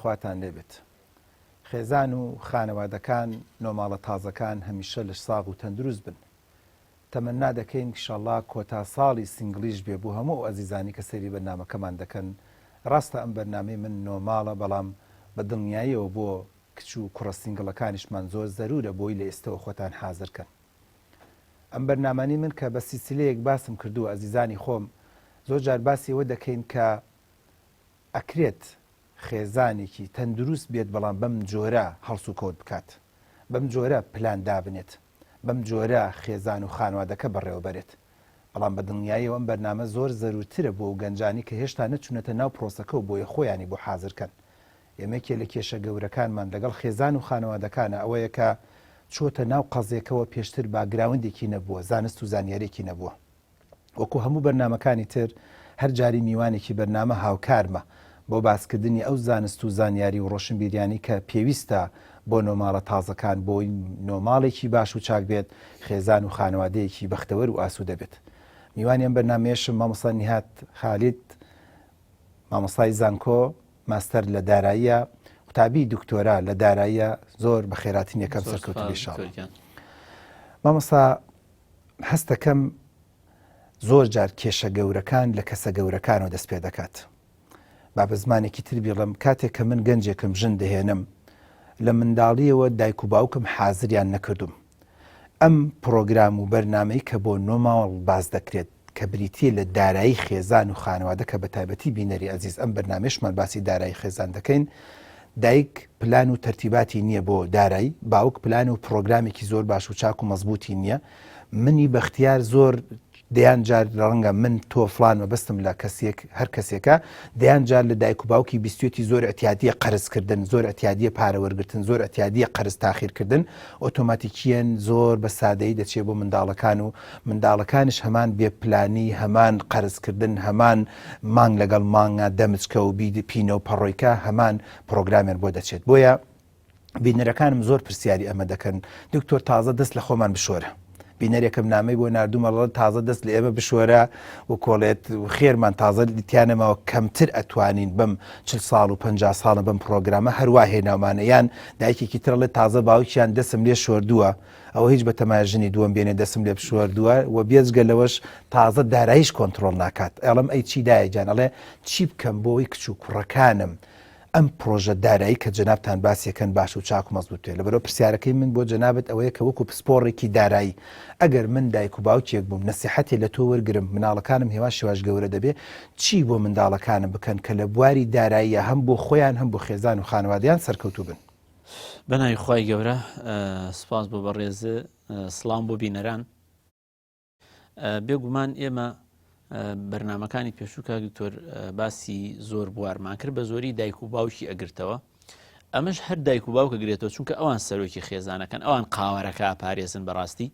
خواتان لێبێت. خێزان و خانەوادەکان نۆماڵە تازەکان هەمیشە لەش ساغ و تەندروست بن. تەمەنا دەکەین ئیشەڵا کۆتا ساڵی سینگڵیش بێ بۆ هەموو ئەو ئەزیزانی کە سەیری بەرنامەکەمان دەکەن. ڕاستە ئەم بەرنامەی من نۆماڵە بەڵام بە دڵنیاییەوە بۆ کچ و کوڕە سینگڵەکانیشمان زۆر زەرورە بۆی لە ئێستەوە خۆتان حازر کەن. ئەم بەرنامانەی من کە بە سیسیلەیەک باسم کردووە ئەزیزانی خۆم زۆر جار باسی ئەوە دەکەین کە ئەکرێت خێزانێکی تەندروست بێت بەڵام بەم جۆرە هەڵسوکەوت بکات بەم جۆرە پلان دابنێت بەم جۆرە خێزان و خانوادەکە بەڕێوەبەرێت بەڵام بە دڵنیاییەوە ئەم بەرنامە زۆر زەرورترە بۆ ئەو گەنجانی کە هێشتا نەچوونەتە ناو پرۆسەکە و بۆیە خۆیانی بۆ حازر کەن. ئێمە یەکێ لە کێشە گەورەکانمان لەگەڵ خێزان و خانەوادەکانە ئەوەیە کە چۆتە ناو قەزێکەوە پێشتر باکگراوندێکی نەبووە، زانست و زانیارێکی نەبووە. وەکو هەموو بەرنامەکانی تر هەر جاری میوانێکی بەرنامە هاوکارمە بۆ باسکردنی ئەو زانست و زانیاری و ڕۆشنبیریانی کە پێویستە بۆ نۆماڵە تازەکان بۆی نۆماڵێکی باش و چاک بێت خێزان و خانەوادەیەکی بەختەوەر و ئاسوودە بێت. میوانی ئەم بەرنامەیەشم مامۆستا نیهاد خالید مامۆستای زانکۆ ماستەر لە داراییە قوتابی دکتۆرا لە داراییە زۆر بە خێراتین یەکەم سەرکەوتوو بی ئینشاڵڵا. مامۆستا هەستەکەم زۆر جار کێشە گەورەکان لە کەسە گەورەکانەوە دەست پێ دەکات. با بە زمانێکی تر بیڵێم کاتێک کە من گەنجێکم ژن دەهێنم لە منداڵیەوە دایک و باوکم حازریان نەکردوم ئەم پرۆگرام و بەرنامەی کە بۆ نۆماڵ باس دەکرێت کە بریتیە لە دارایی خێزان و خانەوادە کە بە تایبەتی بینەری ئەزیز ئەم بەرنامەیەشمان باسی دارایی خێزان دەکەین دایک پلان و تەرتیباتی نییە بۆ دارایی باوک پلان و پرۆگرامێکی زۆر باش و چاک و مەزبوطی نییە منی بەختیار زۆر دەیان جار ڕەنگە من تۆ فڵان مەبەستم لە کەسێک هەر کەسێکە دەیان جار لە دایک و باوکی بیستێتی زۆر اعتیادیە قەرز کردن زۆر اعتیادیە پارە وەرگتن زۆر اعتیادیە قەرز تاخیرکردن ئۆتۆماتیکیەن زۆر بە سادەیی دەچێ بۆ منداڵەکان و منداڵەکانیش هەمان بێ پلانی هەمان قەرزکردن هەمان مانگ لەگەڵ مانگا دەمچکە و بید پینە و پەڕۆیکە هەمان پرۆگرامیان بۆ دەچێت بۆیە بینەرەکانم زۆر پرسیاری ئەمە دەکەن دکتۆر تازە دەست لە خۆمان بشۆرە بینەرێکم نامەی بۆ ناردوومە ڵە تازە دەست لە ئێمە بشۆرە و کۆڵێت و خێرمان تازە تیانەماوە کەمتر ئەتوانین بەم چل ساڵ و پ ساڵە بەم پرۆگرامە هەروە هێناومانە یان دایکێکی ترڵێ تازە باوکیان دەسم لێ شۆردووە ئەوە هیچ بەتەمایە ژنی دووەم بێنێ دەسم لێ بشۆردووە و بێجگە لەوەش تازە داراییش کۆنترۆڵ ناکات ئەڵم ئەی چی دایە گیان ئەڵێ چی بکەم بۆی کچ و کوڕەکانم ئەم پرۆژە دارایی کە جەنابتان باسیەکەن باش و چاک و مەزبوت بێ لەبەرئەوە پرسیارەکەی من بۆ جەنابت ئەوەیە کە وەکو پسپۆڕێکی دارایی ئەگەر من دایک و باوکێک بووم نەسیحەتێ لە تۆ وەرگرم مناڵەکانم هێواش هێواش گەورە دەبێ چی بۆ منداڵەکانم بکەن کە لە بواری داراییە هەم بۆ خۆیان هەم بۆ خێزان و خانەوادەیان سەرکەوتوو بن؟ بەناوی خوای گەورە سوپاس بۆ بەڕێز سڵام بۆ بینەران. بێگومان ئێمە بەرنمەکانی پێشوو کاک دکتۆر باسی زۆر بوارمان کرد بە زۆری دایک و باوکی ئەگرتەوە ئەمەش هەر دایک و باوکە گرێتەوە چونکە ئەوان سەرۆکی خێزانەکەن ئەوان قاوەرەکە ئاپارێزن بەڕاستی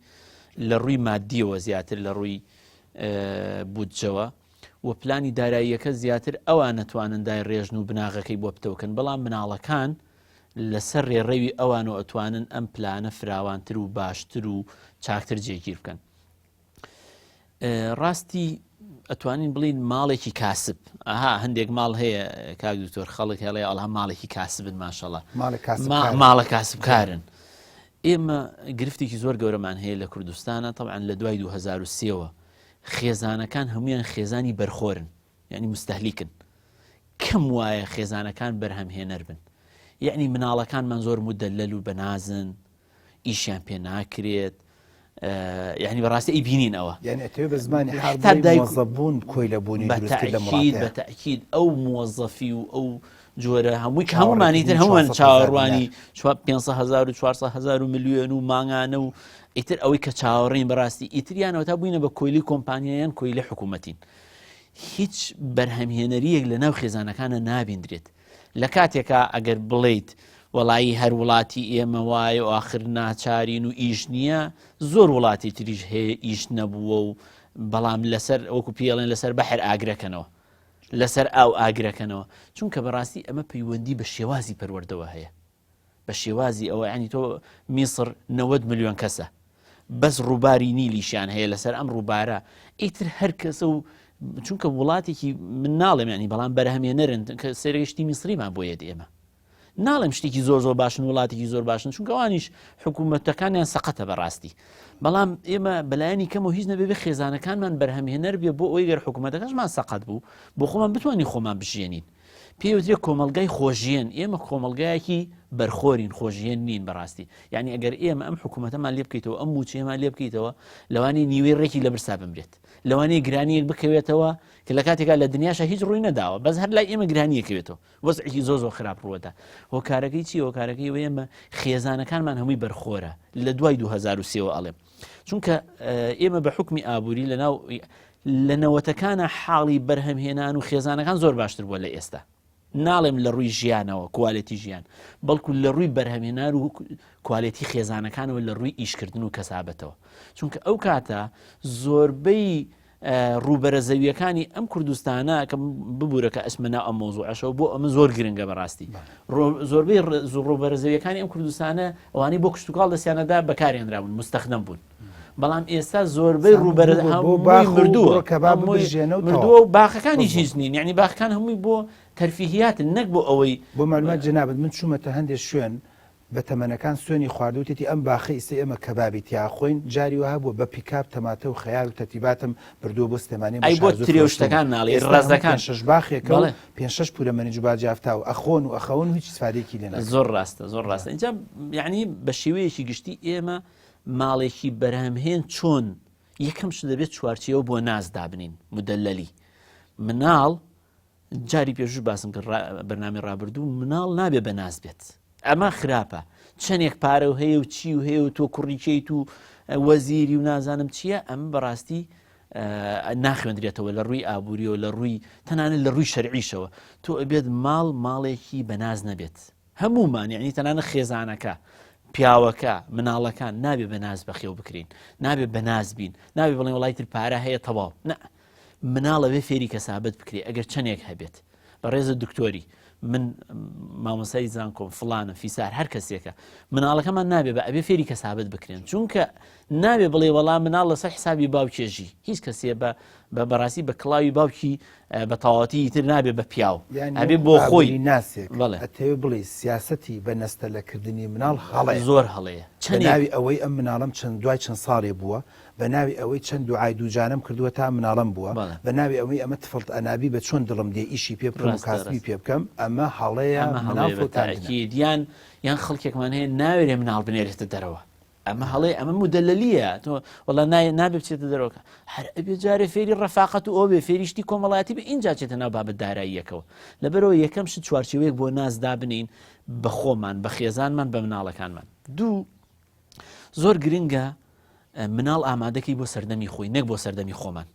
لە ڕووی مادیەوە زیاتر لە ڕووی بودجەوە و پلانی داراییەکە زیاتر ئەوان نەتوانن دای ڕێژن و بناغەکەی بۆ پتەوکەن بەڵام مناڵەکان لەسەر ڕێڕەوی ئەوان و ئەتوانن ئەم پلانە فراوانتر و باشتر و چاکتر جێگیر بکەن ڕاستی ئەتوانین بڵین ماڵێکی کاسب ئەها هەندێک ماڵ هەیە کاک دکتۆر خەڵک هێڵێ ئەڵها ماڵێکی کاسبن ماشەڵە ماڵە کاسبکارن ئێمە گرفتێکی زۆر گەورەمان هەیە لە کوردستانە طبعا لە دوای 2023ەوە خێزانەکان هەمویان خێزانی بەرخۆرن یعنی مستهلیکن کەم وایە خێزانەکان بەرهەمهێنەر بن یعنی مناڵەکانمان زۆر مدەلەل و بەنازن ئیشیان پێ ناکرێت یعنی بەڕاستی ئی بینین ئەوە یعنی ئەتەوێ بە زمانی حتا دایک بوون کۆیلە بوونی بەتەکید بەتەکید ئەو موەزەفی و ئەو جۆرە هەمووی کە هەمومانی تر هەمووان چاوەڕوانی 500 هزار و 400 هزار و ملیۆن و مانگانە و ئیتر ئەوەی کە چاوەڕین بەڕاستی ئیتریانەوە تا بووینە بە کۆیلی کۆمپانیایان کۆیلی حکوومەتین هیچ بەرهەمهێنەریەک لە ناو خێزانەکانە نابیندرێت لە کاتێکا ئەگەر بڵیت وەڵایی هەر وڵاتی ئێمە وایە و ئاخر ناچارین و ئیش نییە زۆر وڵاتی تریش هەیە ئیش نەبووە و بەڵام لەسەر وەکو پێڵێن لەسەر بەحر ئاگرەکەنەوە لەسەر ئاو ئاگرەکەنەوە چونکە بەڕاستی ئەمە پەیوەندی بە شێوازی پەروەردەوە هەیە بە شێوازی ئەوە ینی تۆ میسر 90 ملیۆن کەسە بەس ڕووباری نیلیشیان هەیە لەسەر ئەم ڕووبارە ئیتر هەر کەسە و چونکە وڵاتێکی من ناڵێم ینی بەڵام بەرهەمێنەرن کە سەرگەشتی میسریمان بۆ یەت ئێمە. ناڵێم شتێکی زۆر زۆر باشن وڵاتێکی زۆر باشن چونکە ئەوانیش حکوومەتەکانیان سەقەتە بەڕاستی بەڵام ئێمە بەلایەنی کەم و هیچ نەبێ بێ خێزانەکانمان بەرهەمهێنەر بێ بۆ ئەوەی گەر حکوومەتەکەشمان سەقەت بوو بۆ خۆمان بتوانین خۆمان بژیێنین پێوترێ کۆمەلگای خۆژیێن ئێمە کۆمەلگایەکی بەرخۆرین خۆژیێن نین بەڕاستی یعنی ئەگەر ئێمە ئەم حکوومەتەمان لێ بکەیتەوە ئەم موچەیەمان لێ بکەیتەوە لەوانی نیوەی ڕێکی لە برسا بمرێت لەوانەیە گرانیەک بکەوێتەوە کە لە کاتێکا لە دنیاشە هیچ ڕووی نەداوە بەس هەر لای ئێمە گرانیەکەوێتەوە وەزعێکی زۆر زۆر خراپ ڕووەدا هۆکارەکەی چی هۆکارەکەی ئەوەیە ئێمە خێزانەکانمان هەمووی بەرخۆرە لە دوای 2023ەوە ئەڵێم چونکە ئێمە بە حکمی ئابووری لە ناو لە نەوەتەکانە حاڵی بەرهەمهێنان و خێزانەکان زۆر باشتر بووە لە ئێستا ناڵێم لە ڕووی ژیانەوە کوالێتی ژیان بەڵکو لە ڕووی بەرهەمێنار و کوالێتی خێزانەکانەوە لە ڕووی ئیشکردن و کەسابەتەوە چونکە ئەو کاتە زۆربەی ڕووبەرە زەویەکانی ئەم کوردستانە کە ببوورە کە ئەچمە ناو ئەم مەوزوعەشەوە بۆ ئەمە زۆر گرنگە بەڕاستی زۆربەی ڕووبەرە زەویەکانی ئەم کوردستانە ئەوانەی بۆ کشتتوکاڵ دەستیانەدا بەکارێنراون مستەخدەم بوون بەڵام ئێستا زۆربەی ڕووبەرە مردووە مردووە و باخەکانی هیچ نین یعنی باخەکان هەمووی بۆ تەرفیهیاتن نەک بۆ ئەوەی بۆ معلومات جەنابت من چوومەتە هەندێک شوێن بە تەمەنەکان سوێنی خواردوو وتیتی ئەم باخەی ئیستە ئێمە کەبابی تیا ئەخۆین جاری وا هەبووە بە پیکاب تەماتە و خەیار و تەرتیباتم بردووە بۆ سلێمانی بۆ ئەی بۆ شارەزوور ترێ و فرۆشتووم شتەکان ناڵێی ئێستا هەموو ڕەزەکان پێنج شەش باخێکە و بەڵێ. پێنج شەش پورە مەنیج و باجافتا و ئەخۆن و ئەخەون و هیچ ئیسفادەیەکی لێ ناکەن. زۆر ڕاستە زۆر ڕاستە ئینجا یعنی بە شێوەیەکی گشتی ئێمە ماڵێکی بەرهەمهێن چۆن یەکەم شت دەبێت چوارچێوە بۆ ناز دابنین مدەلەلی مناڵ جاری پێشوش باسم کرد بەرنامی ڕابردوو مناڵ نابێ بە ناز بێت ئەمە خراپە چەندێک پارە و هەیە و چی و هەیە و تۆ کوڕیکەیت و وەزیری و نازانم چییە ئەم بەڕاستی ناخوێندرێتەوە لە ڕووی ئابووریەوە لە ڕووی تەنانە لە ڕووی شەرعیشەوە تۆ ئەبێت ماڵ ماڵێکی بەناز نەبێت هەموومان یعنی تەنانە خێزانەکە پیاوەکە مناڵەکان نابێ بەناز بەخێو بکرین نابێ بەناز بین نابێ بڵێن وڵی تر پارە هەیە تەواو نە مناڵ ئەبێ فێری کەسابەت بکرێ ئەگەر چەندێک هەبێت بەڕێزە دکتۆری من مامۆسای زانکۆم فلانە فیسار هەر کەسێکە مناڵەکەمان نابێ بە ئەبێ فێری کەسابەت بکرێن چونکە نابێ بڵێ وەڵام مناڵ لەسەر حسابی باوکێژی هیچ کەسێ بە بە بەڕاستی بە کڵاوی باوکی بە تەواوەتی تر نابێ بە پیاو ئەبێ بۆ خۆی ناسێک ئەتەوێ بڵێ سیاستی بە نەستەلەکردنی مناڵ هەڵەیە زۆر هەڵەیە چەند ناوی ئەوەی ئەم مناڵم چەند دوای چەند ساڵێ بووە بە ناوی ئەوەی چەند دوعای دووجانەم کردووە تا مناڵم بووە، بە ناوی ئەوەی ئەمە تفڵت ئەنابی بە چۆن دڵم دێ ئیشی پێ بکەم و کاسبی پێ بکەم، ئەمە هەڵەیە مناڵ فەوتاندنە. یان یان خەڵکێکمان هەیە ناوێرێ مناڵ بنێرێتە دەرەوە ئەمە هەڵەیە ئەمە مدەلەلیە تۆ وەڵا نایە نابێ بچێتە دەرەوەکە هەر ئەبێ جارێ فێری ڕەفاقەت و ئەو بێ فێری شتی کۆمەڵایەتی بێ ئینجا چێتە ناو بابەت داراییەکەوە لەبەرەوە یەکەم شت چوارچێوەیەک بۆ ناز دابنین بە خۆمان بە خێزانمان بە مناڵەکانمان دوو زۆر گرنگە مناڵ ئامادەکەی بۆ سەردەمی خۆی نەک بۆ سەردەمی خۆمان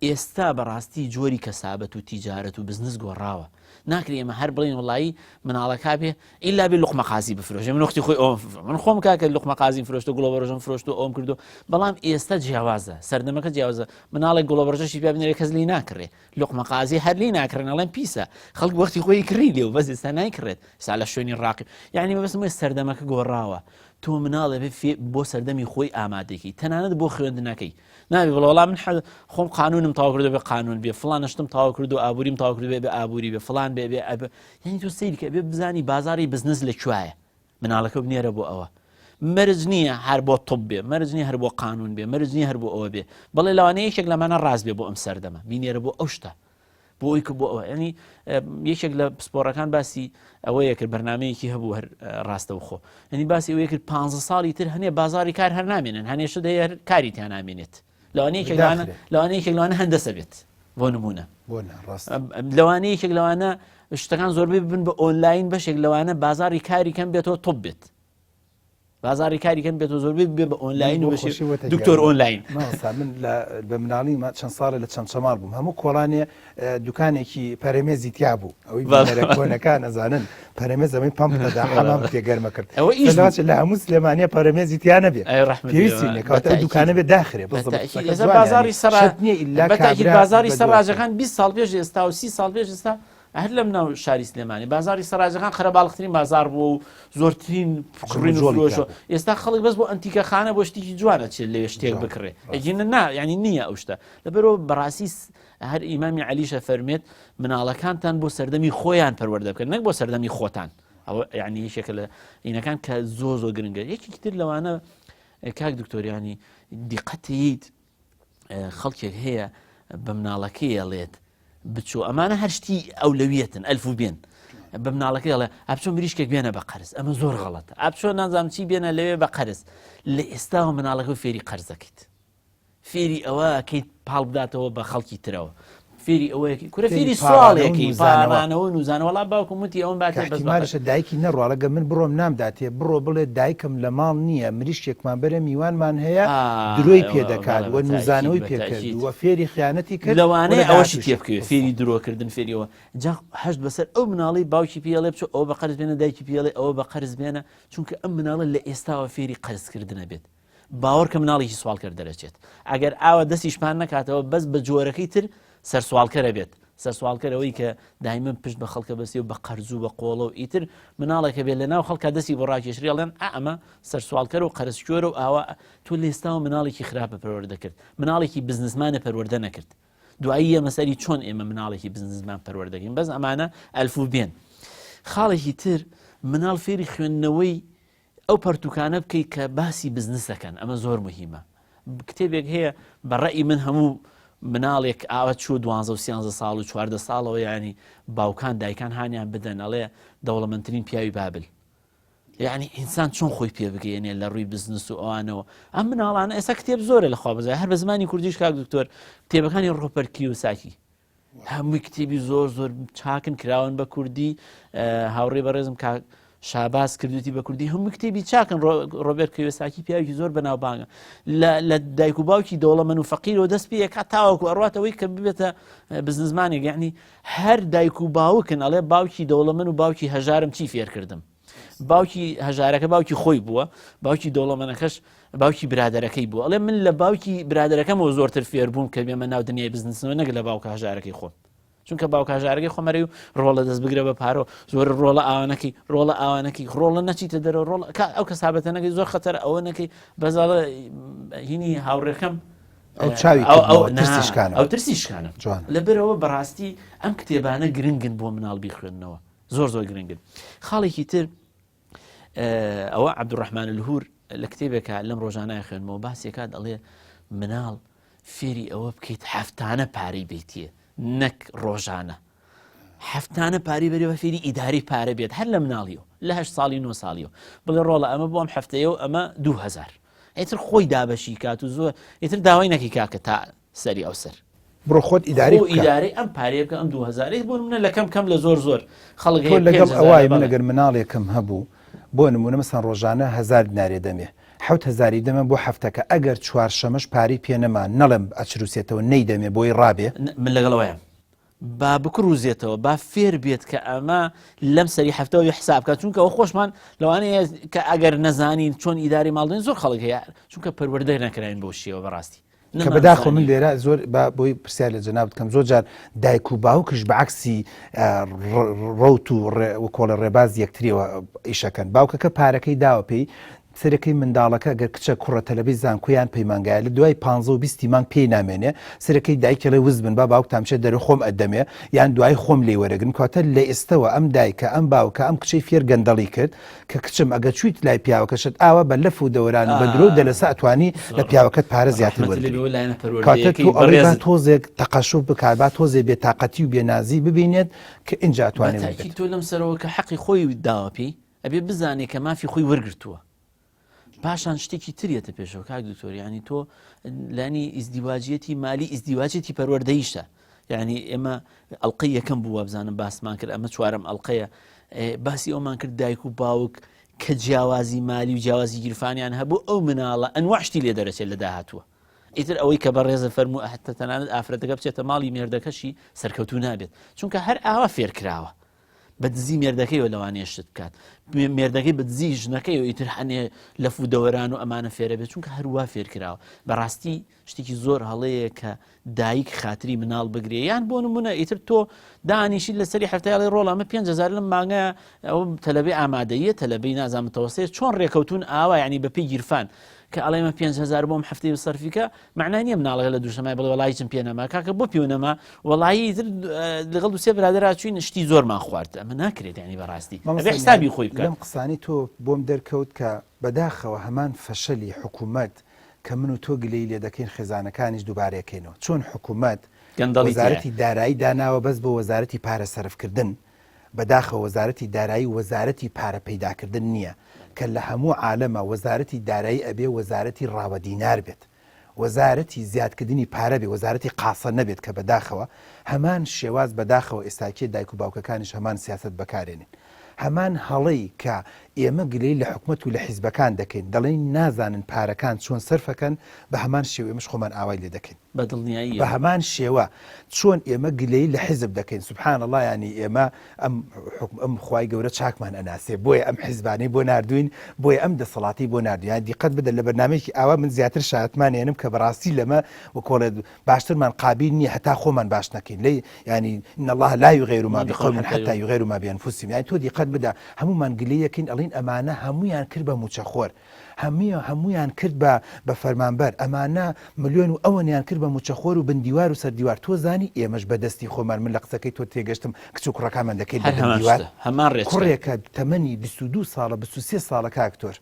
ئێستا بەڕاستی جۆری کەسابەت و تیجارەت و بزنس گۆڕاوە ناکرێ ئێمە هەر بڵین وڵی مناڵەکە بێ ئیلا بێ لقمە قازی بفرۆشێ من وەختی خۆی ئەوم من خۆم کاکە لقمە قازیم فرۆشتو گوڵەبەڕۆژم فرۆشتو ئەوم کردو بەڵام ئێستا جیاوازە سەردەمەکە جیاوازە مناڵێک گوڵەبەڕۆژەشی پێ بنێرێ کەس لی ناکڕێ لقمە قازی هەر لی ناکڕێن ئەڵێن پیسە خەڵک وەختی خۆی کڕی لێ و بەس ئێستا نایکڕێت سا لە شوێنی ڕاقی یعنی مەبەستم سەردەمەکە گۆڕاوە تۆ مناڵ ئەبێ بۆ سەردەمی خۆی ئامادەکی تەنانەت بۆ خوێندنەکەی نابێ بڵێ وەڵا من خۆم قانونم تەواو کردو بێ قانون بێ فڵان شتم تەواو کردو ئابووریم تەواو کردو بێ ئابووری بێ فڵان بێ بێ ئەبێ یعنی تۆ سەیری کە بێ بزانی بازاری بزنس لە کوایە مناڵەکە بنێرە بۆ ئەوە مەرج نییە هەر بۆ طب بێ مەرج نییە هەر بۆ قانون بێ مەرج نییە هەر بۆ ئەوە بێ بەڵێ لەوانەیە یەکێک لەمانە ڕاست بێ بۆ ئەم سەردەمە بینێرە بۆ ئەو شتە بۆ ئەوی کە بۆ ئەوە ینی یەکێک لە پسپۆڕەکان باسی ئەوەیە کرد بەرنمەیەکی هەبوو هەر ڕاستەوخۆ ینی باسی ئەوەیە کرد پ ساڵی تر هەنێ بازاری کار هەر نامێنن هەنێشە دەیە کاری تیا نامێنێت لەوانەیە یەکێک لەوانەیە یەکێک لەوانە هەندەسە بێت بۆ نمونە لەوانەیە یەکێک لەوانە شتەکان زۆربەی ببن بە ئۆنلاین بەشێک لەوانە بازاری کاری کەم بێتەوە تۆپ بێت بازاری کاری کەم بێت و زۆربەی ببێ بە ئۆنلاین و بەشی دکتۆر ئۆنلاین. مامۆستا من لە بە مناڵی ما چەند ساڵێ لە چەمچەماڵ بووم هەموو کۆڵانێ دوکانێکی پەرەمێزی تیا بوو ئەوەی بینەرە کۆنەکان ئەزانن پەرەمێز ئەمەی پەمپ دەدا حەمام پێ گەرمە کرد ئەوە ئیش بوو. لە هەموو سلێمانیە پەرەمێزی تیا نەبێ ئەی ڕەحمەت پێویستی نییە کەواتە ئەو دوکانە بێ داخرێ بە تەئکید ئێستا بازاڕی سەرا نییە ئیلا بە تەئکید کابرا بازاڕی بە سەراجەکان 20 ساڵ پێش ئێستا و 30 ساڵ پێش ئێستا هەر لەم ناو شاری سلێمانی بازاری سەراجەکان قەرەباڵخترین بازار بووە و زۆرترین کڕین و فرۆشە ئێستا خەڵک بەس بۆ ئەنتیکەخانە بۆ شتێکی جوانە چێت لەوێ شتێک بکڕێ ئەگینە نا یعنی نییە ئەو شتە لەبەرەوە بەڕاستی هەر ئیمامی عەلیشە فەرمێت مناڵەکانتان بۆ سەردەمی خۆیان پەروەردە بکەن نەک بۆ سەردەمی خۆتان. ئەوە یعنی یەکێکە لە ئینەکان کە زۆر زۆر گرنگە یەکێکی تر لەوانە کاک دکتۆریانی دیقەتیت خەڵکێک هەیە بە مناڵەکەی ئەڵێت بچۆ ئەمانە هەرشتی ئەولەویەتن ئەلف و بێن بە مناڵەکەی ئەڵێ ئەبچۆ مریشکێک بێنە بە قەرز ئەمە زۆر غەڵەتە ئەبچۆ نازانم چی بێنە لەوێ بە قەرز لە ئێستاوە مناڵەکە فێری قەرزەکەیت فێری ئەوە کەیت پاڵ بداتەوە بە خەڵکی ترەوە فێری ئەوەیەکی کورە فێری سواڵێکی پارانەوە نوزانەوە وڵا باوکم وتی ئەوم باتێ بەس بە دایکی نەڕواڵەگە من بڕۆم نامداتێ بڕۆ بڵێ دایکم لە ماڵ نییە مریشکێکمان بەرە میوانمان هەیە درۆی پێ دەکات و نوزانەوەی پێ کرد و فێری خیانەتی کرد لەوانەیە ئەوەشی تێ بکەوێ فێری درۆکردن فێریەوە جا هەشت بەسەر ئەو مناڵی باوکی پێڵێ بچۆ ئەوە بە قەرز بێنە دایکی پێڵێ ئەوە بە قەرز بێنە چونکە ئەم مناڵە لە ئێستاوە فێری قەرزکردنە بێت باوەڕکە مناڵێکی سواڵکەر دەرەچێت ئەگەر ئاوا دەستیش پان نەکاتەوە بەس بە جۆرەکەی تر سەرسواڵکەرە بێت سەرسواڵکەرەوەی کە دایمە پشت بە خەڵکە بەسێ و بە قەرز و بە قۆڵە و ئیتر مناڵێکە بێت لە ناو خەڵکە دەستی بۆ ڕاکێشری ئەڵێن ئا ئەمە سەرسواڵکەر و قەرزکۆرە و ئاوا تۆ لێستاوە مناڵێکی خراپە پەروەردە کرد مناڵێکی بزنسمانە پەروەردە نەکرد دوایی یەمە سەری چۆن ئێمە مناڵێکی بزنسمان پەروەردەکەین بەس ئەمانە ئەلف و بێن خاڵێکی تر مناڵ فێری خوێندنەوەی ئەو پەرتوکانە بکەیت کە باسی بزنس دەکەن ئەمە زۆر مهمە کتێبێک هەیە بە ڕەئی من هەموو مناڵێک ئاوا چوو دوانزە و سیانزە ساڵ و چواردە ساڵەوە ینی باوکان دایکان هاانیان بدەن ئەڵێ دەوڵەمەندترین پیاوی بابل یعنی ئینسان چۆن خۆی پێ بگەێنێ لە ڕووی بزنس و ئەوانەوە ئەم مناڵانە ئێستا کتێب زۆرە لە خوا بەزای هەر بە زمانی کوردیش کاک دکتۆر کتێبەکانی ڕۆپەر کیۆساکی هەمووی کتێبی زۆر زۆر چاکن کراون بە کوردی هاوڕێ بەڕێزم کاک شاباز کردوتی بە کوردی هەموو کتێبی چاکن ڕۆبێرت کیۆساکی پیاوێکی زۆر بەناوبانگە لە دایک و باوکی دەوڵەمەن و فەقیرەوە دەست پێ تاوەکو ئەڕاتەوەی کە ببێتە بزنزمانێک یعنی هەر دایک و باوکن ئەڵێ باوکی دەوڵەمەن و باوکی هەژارم چی فێرکردم باوکی هەژارەکە باوکی خۆی بووە باوکی دەوڵەمەنەکەش باوکی برادەرەکەی بوو ئەڵێ من لە باوکی برادەرەکەمەوە زۆرتر فێربووم کە بێمە ناو دنیای بزنسەوە نەک لە باوکە هەژارەکەی خۆم چونکە باوکە هەژارەکەی خۆمەرەی و ڕۆڵە دەست بگرە بە پارۆ زۆر ڕۆڵە ئاوانەکەی ڕۆڵە ئاوانەکەی ڕۆڵە نەچیتە دەرەوە ڕۆڵ ئەو کەسابەتە نەکەی زۆر خەتەر ئەوە نەکەی بەزاڵە هینی هاوڕێکەم ئەو چاوی ئەو ترسی شکانە ئەو ترسی شکانە لەبەرەوە بەڕاستی ئەم کتێبانە گرنگن بۆ مناڵ بیخوێندنەوە زۆر زۆر گرنگن خاڵێکی تر ئەوە عەبدولڕەحمان الهور لە کتێبێکە لەم ڕۆژانە خوێنمەوە باسێکات ئەڵێ مناڵ فێری ئەوە بکەیت هەفتانە پارەی بیتیە نەک ڕۆژانە هەفتانە پاری بەری بە فێری ئیداری پارە بێت هەر لە مناڵیەوە لە هە ساڵی 9 ساڵیەوە بڵێ ڕۆڵە ئەمە بۆم هەفتەیە و ئەمە 2000 ئیتر خۆی دابەشی کات و زۆر ئیتر داوای نەکی کاکە تا سەری ئەو سەر. بڕۆ خۆت ئیدارەی خۆ بکە. ئیدارەی ئەم پارەیە بکە ئەم دوو هەزارەی بۆ نمونە لە کەم کەم لە زۆر زۆر خەڵک تۆ هەیە لەگەڵ 5000 ئەوای من بەڵێ. ئەگەر مناڵێکم هەبوو بۆ نمونە مەسەن ڕۆژانە هەزار دینارێ دەمێ حەوت هەزاری دەمە بۆ هەفتەکە ئەگەر چوارشەمەش پارەی پێ نەما نەڵێم ئەچروسێتەوە نەیدەمێ بۆی ڕابێ؟ من لەگەڵ ئەوەیام با بکڕوزێتەوە با فێر بێت کە ئەمە لەم سەری هەفتەوە حساب بکات چونکە ئەو خۆشمان لەوانەیە کە ئەگەر نەزانین چۆن ئیداری ماڵدەین زۆر خەڵک هەیە چونکە پەروەردە نەکراین بۆ شێوە بەڕاستی کە بەداخەوە من لێرە زۆر با بۆی پرسیار لە جەنابت کەم زۆر جار دایک و باوکش بە عەکسی ڕەوت و کۆڵە ڕێباز یەکتریەوە ئیشەکەن باوکەکە پارەکەی داوە پێی سەرەکەی منداڵەکە گەر کچە کوڕە تەلەبەی زانکۆیان پەیمانگایە لە دوای پ و بیستی مانگ پێی نامێنێ سەرەکەی دایکێڵێ وز بن با باوکتان بچێت دەرە خۆم ئەدەمێ یان دوای خۆم لێ وەرەگرم کەواتە لە ئێستەوە ئەم دایکە ئەم باوکە ئەم کچەی فێر گەندەڵی کرد کە کچم ئەگەر چویت لای پیاوەکەشت ئاوا بە لەف و دەوران و بە درۆ و دەلەسە ئەتوانی لە پیاوەکەت پارە زیاتر وەرگری کەواتە تۆ ئەڵێی با تۆزێک تەقەشوف بکات با تۆزێ بێتاقەتی و بێنازی ببینێت کە ئینجا ئەتوانێ بە تاکید تۆ لەم سەرەوە کە حەقی خۆی داوە پێی ئەبێ بزانێ کە مافی خۆی وەرگرتووە پاشان شتێکی تر یەتە پێشەوە کاک دکتۆر یعنی تۆ لانی ئیزدیواجیەتی مالی ئیزدیواجێتی پەروەردەیشە یعنی ئێمە ئەڵلقەی یەکەم بووە بزانم باسمان کرد ئەمە چوارم ئەڵلقەیە باسی ئەومان کرد دایک و باوک کە جیاوازی مالی و جیاوازی گیرفانیان هەبوو ئەو مناڵە ئەنواشتی لێ دەرەچێت لە داهاتووە ئیتر ئەوەی کە بەڕێزە فەرموو حتە تەنانەت ئافرەتەکە بچێتە ماڵی مێردەکەشی سەرکەوتو نابێت چونکە هەر ئاوا فێرکراوە بە دزی مێردەکەیەوە لەوانەیە شت بکات مێردەکەی بە دزی ژنەکەی و ئیتر هەنێ لەف و دەوەران و ئەمانە فێرە بێت چونکە هەروە فێرکراوە بەڕاستی شتێکی زۆر هەڵەیە کە دایک خاتری مناڵ بگرێ یان بۆ نمونە ئیتر تۆ دانیشی لەسەری هەفتەیاڵی ڕۆڵ ئەمە 5هزار لەم مانگە ئەو تەلەبەی ئامادەیە تەلەبەی نازانم تەوەسەیە چۆن ڕێکەوتون ئاوا یعنی بە پێی گیرفان. کە ئەڵێمە 5هزار بۆم هەفتەی و سەرفیکە معنای نییە مناڵەکە لە دووشەمای بڵێ وەڵی هیچم پێ نەما کاکە بۆ پێ نەما وەڵایی تر لەگەڵ دوسێ برادرا چوین شتی زۆرمان خوارد ئەمە ناکرێت ینی بەڕاستی ئەبێ حسابی خۆی بکات لەم قسانی تۆ بۆم دەرکەوت کە بەداخەوە هەمان فەشەلی حکوومەت کە من و تۆ گلەی لێ دەکەین خێزانەکانیش دووبارەکەینەوە چۆن حکوومەت گەندەڵی وەزارەتی دارایی داناوە بەس بۆ وەزارەتی پارە سەرفکردن بەداخەوە وەزارەتی دارایی وەزارەتی پارە پەیداکردن نییە کە لە هەموو عالەما وەزارەتی دارایی ئەبێ وەزارەتی ڕاوە دینار بێت وەزارەتی زیادکردنی پارە بێ وەزارەتی قاسە نەبێت کە بەداخەوە هەمان شێواز بەداخەوە ئێستاکێ دایک و باوکەکانیش هەمان سیاسەت بەکارێنن هەمان هەڵەی کە ئێمە گلەی لە حکومەت و لە حیزبەکان دەکەین دەڵێین نازانن پارەکان چۆن سەرفەکەن بە هەمان شێوە ئێمەش خۆمان ئاوای لێ دەکەین. بە دڵنیاییەوە. بە هەمان شێوە چۆن ئێمە گلەیی لە حیزب دەکەین سبحان اللە یانی ئێمە ئەم حوکم ئەم خوای گەورە چاکمان ئەناسێ بۆیە ئەم حیزبانەی بۆ ناردوین بۆیە ئەم دەسەڵاتی بۆ ناردوین یانی دیقەت بدە لە بەرنامەیەکی ئاوا من زیاتر شایەتمان ئێنم کە بەڕاستی لەمە وەکۆڵێ باشترمان قابیل نییە هەتا خۆمان باش نەکەین لێ یانی ان الله لا یغیر ما بقوم حتى یغیروا ما بانفسهم یانی تۆ دیقەت بدە هەموومان گلەیەکەین ئەڵین ئەمانە هەموویان کرد بە موچەخۆر هەموو هەموویان کرد بە بە فەرمانبەر ئەمانە ملیۆن و ئەوەنیان کرد بە موچەخۆر و بن دیوار و سەر دیوار تۆ زانی ئێمەش بە دەستی خۆمان من لە قسەکەی تۆ تێگەشتم کچ و کوڕەکانمان دەکەین بە هەر بن هەمان دیوار شتە هەمان ڕێچکە. کوڕێکە تەمەنی 22 ساڵە 23 ساڵە کاک تۆر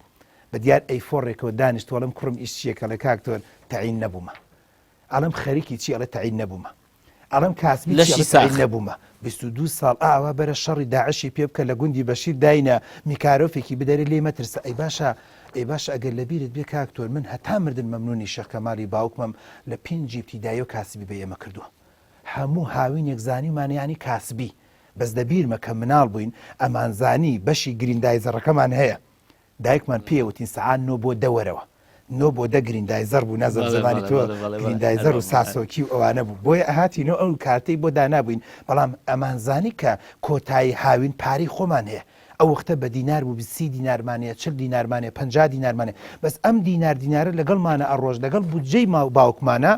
بە دیار ئەیفۆڕێکەوە دانیشتوە ئەڵێم کوڕم ئیش چییە کەڵێ کاک تۆر تەعین نەبوومە ئەڵێم خەریکی چی ئەڵێ تەعین نەبوومە ئەڵێم کاسبی چی لەشی ئەڵێ تەعین ساخ. نەبوومە 22 ساڵ ئاوا بەرە شەڕی داعشی پێ بکە لە گوندی بەشیر داینە میکارۆفێکی بدەرێ لێی مەترسە ئەی باشە ئەی باشە ئەگەر لەبیرت بێ کاک تۆر من هەتا مردن مەمنونی شێخ کەمالی باوکمم لە پێنجی ئیبتیداییەوە کاسبی بە ئێمە کردووە هەموو هاوینێک زانیومانە یانی کاسبی بەس لەبیرمە کە مناڵ بووین ئەمانزانی بەشی گریندایزەڕەکەمان هەیە دایکمان پێی وتین سەعات نۆ بۆ دە وەرەوە. نۆ بۆ دە گریندایزەر بوو نازانم بەڵێ زەمانی بەڵێ تۆ بەڵێ بەڵێ بەڵێ گریندایزەر و هەر وابوو ساسۆکی و ئەوانە بوو بۆیە ئەهاتینەوە ئەو کارتەی بۆ دانابووین بەڵام ئەمانزانی کە کۆتایی هاوین پارەی خۆمان هەیە ئەو وەختە بە دینار بوو سی دینارمان هەیە چل دینارمان هەیە پەنجا دینارمان هەیە بەس ئەم دینار دینارە لەگەڵمانە ئەڕۆشت لەگەڵ بودجەی ماو باوکمانە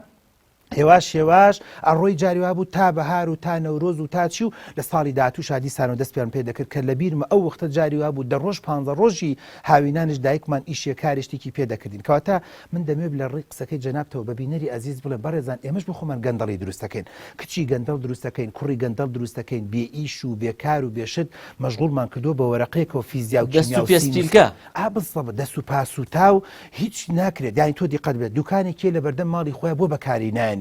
هێواش هێواش ئەڕۆی جاری وابوو تا بەهار و تا نەورۆز و تا چی و لە ساڵی داهاتووشا دیسانەوە دەستیان پێ دەکرد کە لەبیرمە ئەو وەختە جاری وابوو دە ڕۆژ پانزە ڕۆژی هاوینانیش دایکمان ئیشێ کارێ شتێکی پێ دەکردین کەواتە من دەمەوێت لە ڕێی قسەکەی جەنابتەوە بە بینەری ئەزیز بڵێم بەڕێزان ئێمەش بۆ خۆمان گەندەڵی دروست دەکەین کچی گەندەڵ دروست دەکەین کوڕی گەندەڵ دروست دەکەین بێ ئیش و بێ کار و بێ شت مەشغوڵمان کردووە بە وەرەقەیەکەوە فیزیا و دەست کیمیا و و پێ سینوس سپیلکە. ئا بالضبط دەست و پا سوتاو هیچ ناکرێت یانی تۆ دیقەت بدە دوکانێک کێ لەبەردەم ماڵی خۆیان بۆ بەکاری نانی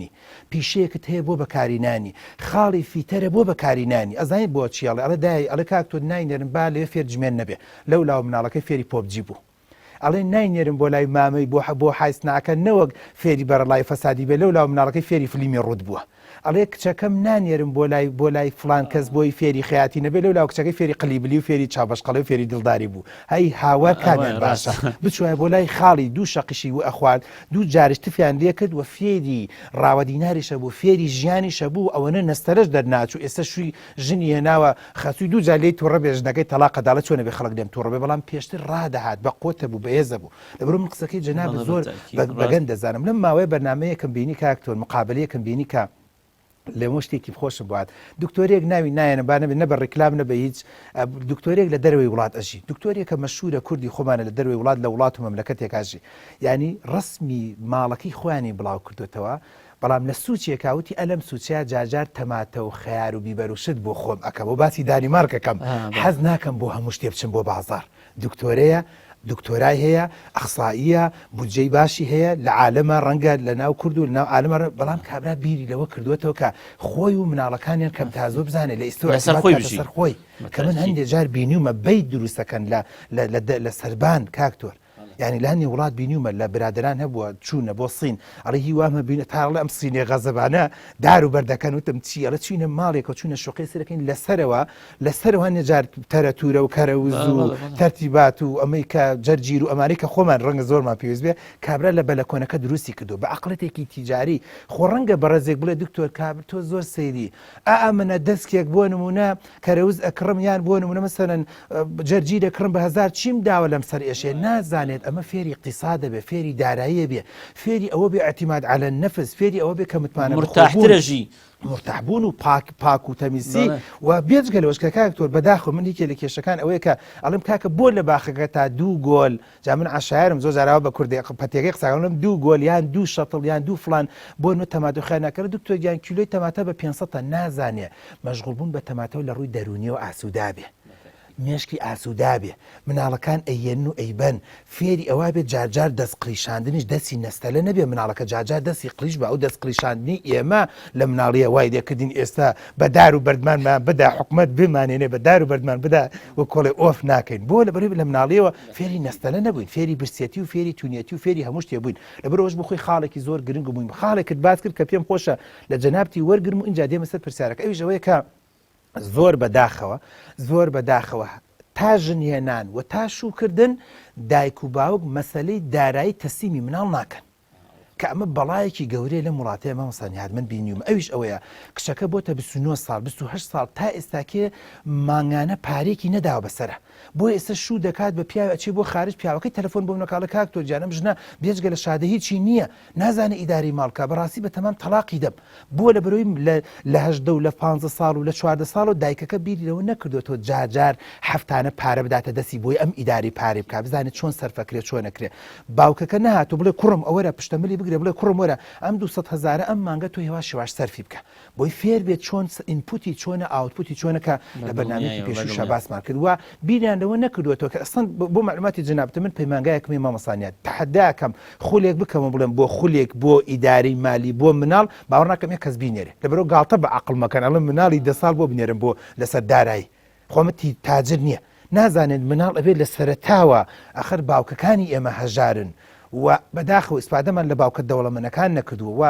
پیشەیەکت هەیە بۆ بەکاری نانی خاڵی فیتەرە بۆ بەکاری نانی ئەزانی بۆ چی ئەڵێ ئەڵێ دای ئەڵێ کاک تۆ ناینێرم با لەوێ فێر جمێن نەبێ لەو لاوە مناڵەکەی فێری PUBG بوو ئەڵێ ناینێرم بۆ لای مامەی بۆ بۆ حایسناکە نەوەک فێری بەرەڵای فەسادی بێ لەو لاوە مناڵەکەی فێری فلیمی ڕووت بووە ئەڵێ کچەکەم نانێرم بۆ لای بۆ لای فڵان کەس بۆی فێری خەیاتی نەبێ لەولاوە کچەکەی فێری قلیبلی و فێری چاوبەشقەڵی و فێری دڵداری بوو هەی هاوار کامیان باشە بچوایە بۆ لای خاڵی دوو شەقیشی و ئەخوارد دوو جاریش تفیان لێ کرد و فێری ڕاوە دیناریشە بوو فێری ژیانیشە بوو ئەوەنە نەستەرەش دەرناچوو ئێستا شووی ژنی هێناوە خەسووی دوو جار لێی توڕە بێ ژنەکەی تەڵاقە داڵێ چۆنە بێ خەڵک لێم توڕە بێ بەڵام پێشتر ڕادەهات بە قوتە بوو بەهێزە بوو لەبەرئەوە من قسەکەی جەنابت زۆر بەگەند دەزانم لەم ماوەیە بەرنامەیەکم بینی کاک تۆر مقابلەیەکم بینی کە لەمە شتێکی خۆشم بوات دکتۆرێک ناوی نایەنە با نەبێت نە بە ڕیکلام نە بە هیچ دکتۆرێک لە دەرەوەی وڵات ئەژی دکتۆرێکە مەشهورە کوردی خۆمانە لە دەرەوەی وڵات لە وڵات و مەملەکەتێکاژی ینی ڕسمی ماڵەکەی خۆیانی بڵاو کردوتەوە بەڵام لە سوچێکا وتی ئەلەم سوچەیا جارجار تەماتە و خەیار و بیبەر و شت بۆ خۆم ئەکەم و باسی دانیمارکەکەم حەز ناکەم بۆ هەموو شتێ بچم بۆ بازار دکتۆرەیە، دکتۆرای هەیە، ئەخسائیە، بودجەی باشی هەیە، لە عالەما ڕەنگە لە ناو کورد و لە ناو عالەما بەڵام کابرا بیری لەوە کردووەتەوە کە خۆی و مناڵەکانیان کەم تا زۆر بزانێت لە ئیستۆ لەسەر ئیعتیماد خۆی بکاتە بژی. سەر خۆی کە من بەتاکید. هەندێ جار بینیومە بەیت دروست دەکەن لە لە لە لە سەربان کاک تۆر یانی لە هەندێ وڵات بینیومە لە برادەران هەبووە چوونە بۆ سین ئەڵێ هی وامە بینە تا ئەڵێ ئەم سینێ غەزەبانە دار و بەردەکەن وتم چی ئەڵێ چوینە ماڵێکەوە چوینە شوقەی سەرەکەین لەسەرەوە لەسەرەوە هەندێ جار تەرەتورە و کەرەوز و تەرتیبات و ئەمەی کە جەرجیر و ئەمانەی کە خۆمان ڕەنگە زۆرمان پێویست بێ کابرا لە بەلەکۆنەکە دروستی کردو بە عەقڵێتێکی تیجاری خۆ ڕەنگە بەڕێزێک بڵێ دکتۆر کابر تۆ زۆر سەیری ئا ئەمنە دەسکێک بۆ نمونە کەرەوز ئەکڕم یان بۆ نمونە مەسەلەن جەرجیر ئەکڕم بە هەزار چیم داوە لەم سەر ئێشێ نازانێت. ئەمە فێری اقتصادە بێ فێری داراییە بێ فێری ئەوە بێ اعتماد علی النفس فێری ئەوە بێ کە متمانە مرتاحترە ژی. مرتاح بوون و پاک پاک و تەمیزی و بێجگە لەوەش کە کاک تۆر بەداخەوە من یەکێ لە کێشەکان ئەوەیە کە ئەڵێم کاکە بۆ لە باخەکە تا دوو گۆل جا من عەشایەرم زۆر جار ئاوا بە کوردی پەتێکەی قسەکەم دوو گۆل یان دوو شەتڵ یان دوو فڵان بۆ نۆ تەماتە خیان ناکەرە دکتۆر گیان کیلۆی تەماتە بە 500 تا نازانێ مەشغوڵ بوون بە تەماتەوە لە ڕووی دەروونیەوە ئاسوودابێ مێشکی ئاسوودابێ مناڵەکان ئەیەن و ئەیبەن فێری ئەوە بێت جارجار دەست قڵیشاندنیش دەستی نەستەلە نەبێ مناڵەکە جارجار دەستی قڵیش بە ئەو دەست قڵیشاندنی ئێمە لە مناڵیە وای لێکردین ئێستا بە دار و بەردمانمان بدا حکومەت بمانێنێ بە دار و بەردمان بدا و کۆڵێ ئۆف ناکەین بۆ لەبەرئ لە مناڵیەوە فێری نەستەلە نەبووین فێری برسێتی و فێری تونیەتی و فێری هەموو شتێ بووین لەبەرئەوەش بۆ خۆی خاڵێکی زۆر گرنگ و موهیم خاڵێکت باس کرد کە پێم خۆشە لە جەنابتی وەرگرم و ئینجا دێمە سەر پرسیارەکە ئەویش ئەوەیە کە زۆر بە داخەوە زۆر بە داخەوە تا ژن هێنان و تا شووکردن دایک و باوک مەسەلەی دارایی تەسلیمی مناڵ ناکەن کە ئەمە بەڵایەکی گەورەیە لەم وڵاتەیە مامۆستا نیهاد من بینیومە ئەویش ئەوەیە کچەکە بۆتە 29 ساڵ 28 ساڵ تا ئێستاکێ مانگانە پارێکی نەداوە بەسەرە بۆ ئێستا شوو دەکات بە پیاوی ئەچێ بۆ خارج پیاوەکەی تەلەفۆن بۆ منەکاڵە کاک تۆ گیان ئەم ژنە بێجگە لە شادە هیچی نییە نازانێ ئیدارەی ماڵ بکا بەڕاستی بە تەمام تەڵاقی دەم بۆ لە بەرەوەی لە لە هەژدە و لە پانزە ساڵ و لە چواردە ساڵ و دایکەکە بیری لەوە نەکردوێتەوە جارجار هەفتانە پارە بداتە دەستی بۆی ئەم ئیداری پارەی بکا بزانێت چۆن سەرفەکرێ چۆن ئەکرێ باوکەکە نەهاتوو بڵێ کوڕم ئەوەرە پشتە ملی بگرە بڵێ کوڕم وەرە ئەم 200 هەزارە ئەم مانگە تۆ هێواش هێواش سەرفی بکە بۆی فێر بێت چۆن input ی چۆنە output ی چۆنە کە لە بەرنامەیەکی پێشووشا باسمان کرد و بیریان لەوە نەکردووەتەوە کە ئەسڵەن بۆ مەعلوماتی جەنابتە من پەیمانگایەکم هەیە مامۆستا نیاد تەحەداکەم خولێک بکەم و بڵێم بۆ خولێک بۆ ئیدارەی مالی بۆ مناڵ باوەڕ ناکەم یەک کەس بینێرێ لەبەرئەوە گاڵتە بە عەقڵ مەکەن ئەڵێم مناڵی دە ساڵ بۆ بنێرم بۆ لەسەر دارایی خۆ ئەمە تاجر نییە نازانێت مناڵ ئەبێت لە سەرەتاوە ئەخر باوکەکانی ئێمە هەژارن و بەداخەوە ئیسفادەمان لە باوکە دەوڵەمەنەکان نەکردووە و